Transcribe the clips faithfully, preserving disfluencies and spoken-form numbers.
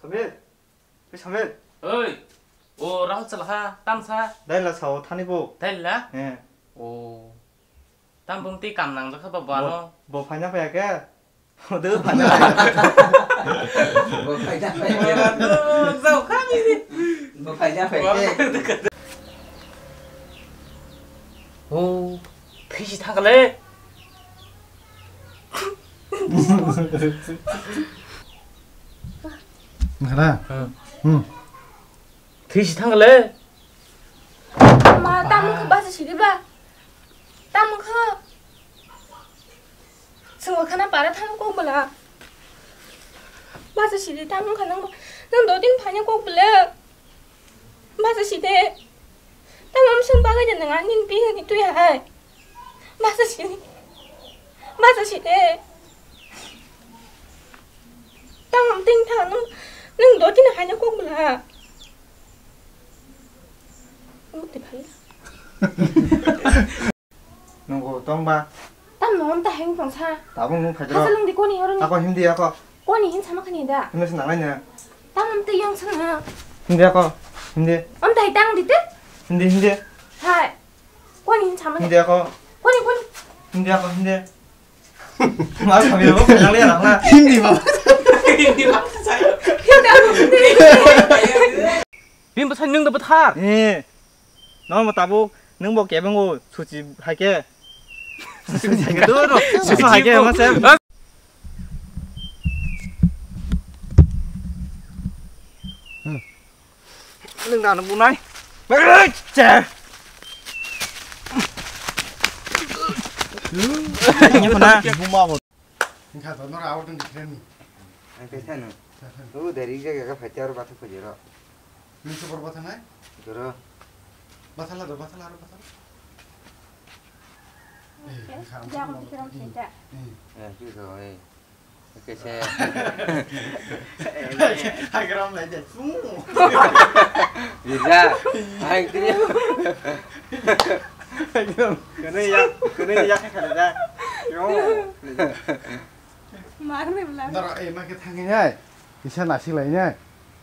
Samir, oi Samir. Oi, o Rahul chala ha, tam sa? Dai la sao thani bo. Dai la? Eh. O, tam bum ti kam nang jakha ba bo ano. Bo, bo phaina phaya khe? Bo de phaina phaya. Bo phaina phaya khe? Bo phaina phaya khe? O, thwi si thang le. Nara? Hmm. Hmm. Thwi si thang le. Ma, tamo khe basa sidi ba? Tamo khe? Swngo khana para thang kok bwla. Basa sidi tamo kha nang ba? Nang do din phanya kok bwla. Basa sidi. Tamo msung bagwi de nang ani pi ni tu ya hai. Basa sidi. Basa sidi. Tamo ting thang nang, nang do din phanya kok bwla. Nunggu tong ba? Tam no ta heng tong sa. Tabung nung phai. Hasa lung di koni horo ni. Ako hindi ako. Koni hin sama khani da. Hindi sing nangai na. Tam am te yang sana. Hindi ako. Hindi. Am tai tang di te. Hindi hindi. Hai. Koni hin sama. Hindi ako. Koni koni. Hindi ako hindi. Mas kami lo kenal ya lah. Hindi ba? Hindi ba? Hindi ako hindi. Bini bwsai nwng da bwthar. Eh. Nono tabuk nwng bo kebengo suchi hai khe. Suchi hai khe doro. Suchi hai khe ma se. Nwng da nwng bunai. Che. Ini pernah. Buma bo. Engkha to nora awat nwng khe ni. Ang khe sano. Tu dari jaga ka phacha aro bathang khojero. Nung se bor bathang nai? Goro. Bathala do, bathala aro bathala. Eh, engkha ang jago bathang dikhe rong nai. Sinta. Eh. Eh, tu do, eh. Oke, se. Hagram lai ja. Su. Bisa. Hai, tu. Kene ya, kene ya khe khala da. Yo. Mar ni bla. Dara, eh, ma khe thangni hai. Kisa nasik lai ne.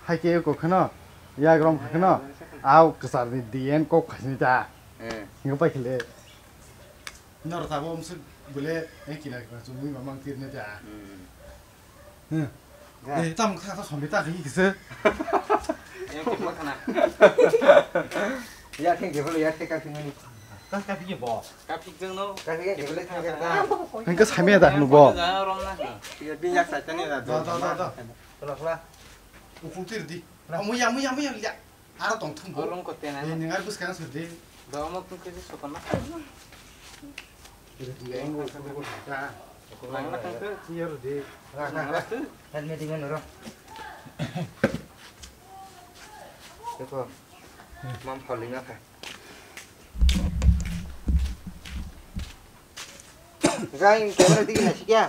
Hai ke ko khano. Ya grom khano. Au kasar ni D N ko khasni ta. Eh. Ngo pai khile. Nor ta bom se bole, eh, kina kina chumui mamang tir ne ta. Hmm. Hmm. Ya. Eh, tam kha ta sombi ta khe kisa. Ya, khe ma khana. Ya, theng khe bole, ya, theng ka phimani. Ka, ka phige bo. Ka phik jeng no. Ka phik jeng bole thang ka. Hengke samya da hanu bo. Rom na. Ya, bin yak sa tani da. Da, da, da, da. Khula, khula. Ukhum tir di. Amuya, amuya, amuya, ya. Aro tong thung bo. Rom ko tena. Eh, ningar bus kana sudi. Da mo tung ke sokon na. Ira di yang go sudi ko ta. Ko lang na tang ke. Iya ro di. Ra, ra, ra. Helmet dengan ro. Deko. Mam phaling apa? Gai, camera digi na sikya?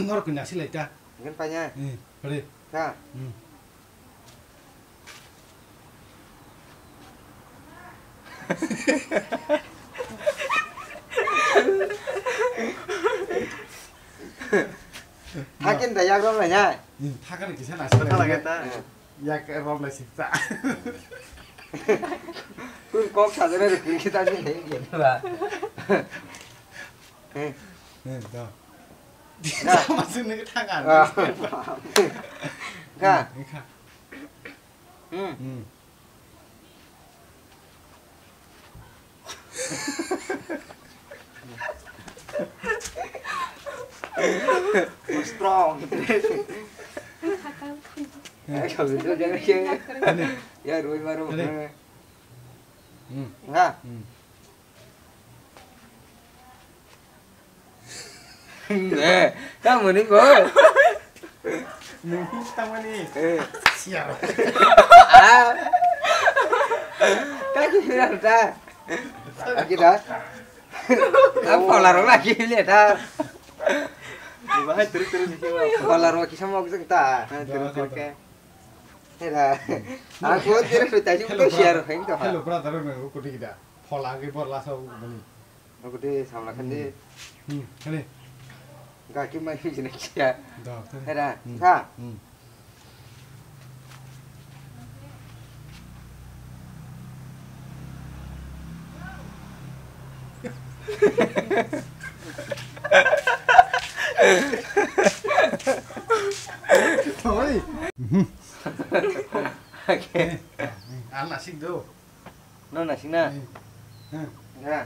Nor kunya silai ta. Gen panya. Eh, pare. Ta. Hmm. Thakin da yak rom lai ya. Hmm, thakan kisa na. Kota lagi ta. Eh. Yak rom lai sikta. Kun kok sajana de kun kita ni hei dia ba. Eh. Eh, da. Ga. Masuk ni thakan. Ah. Ga. Hmm, ga. Hmm. Hmm. Strong. Ini. Ya, roi maru. Ini. Hmm. Nga. Hmm. Eh, kamu ni bo. Nung tamani. Eh. Sial. Ah. Kaki bilang ta. Lagi dah. Apa larang lagi ni dah. Bahai terus terus ni. Apa larang kisah mau kita kita. Terus terus ke. Hera. Aku terus kita juga siar heng tu. Hello brother, aku kita. Phola ke bor lasa mani. Aku de samla khande. Hmm, khande. Ga ki mai jine kiya. Da, khande. Hera, hmm, sa. Hmm. Oi. Ang nasik do. No nasik na? Hmm. Hmm. Ya.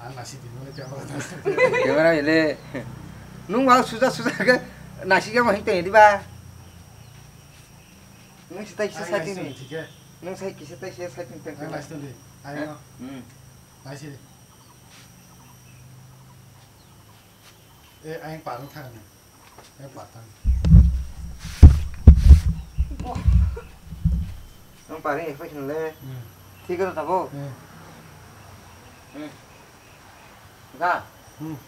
Ang nasik di mo camera. Camera ile. Nung mau suja suja ke nasik ya mau hing teng di ba. Nung sitai kisa Ang saitin nasik ni. Thik hai. Nung sai kisa tai kisa saitin teng. Ang nasik di. Ayo. Hmm. Nasik di. Eh, ang parang thang ni. Eh, patang. Ang parang ekpai khin le. Hmm. Thik asa tabo. Hmm. Hmm. Ga. Hmm.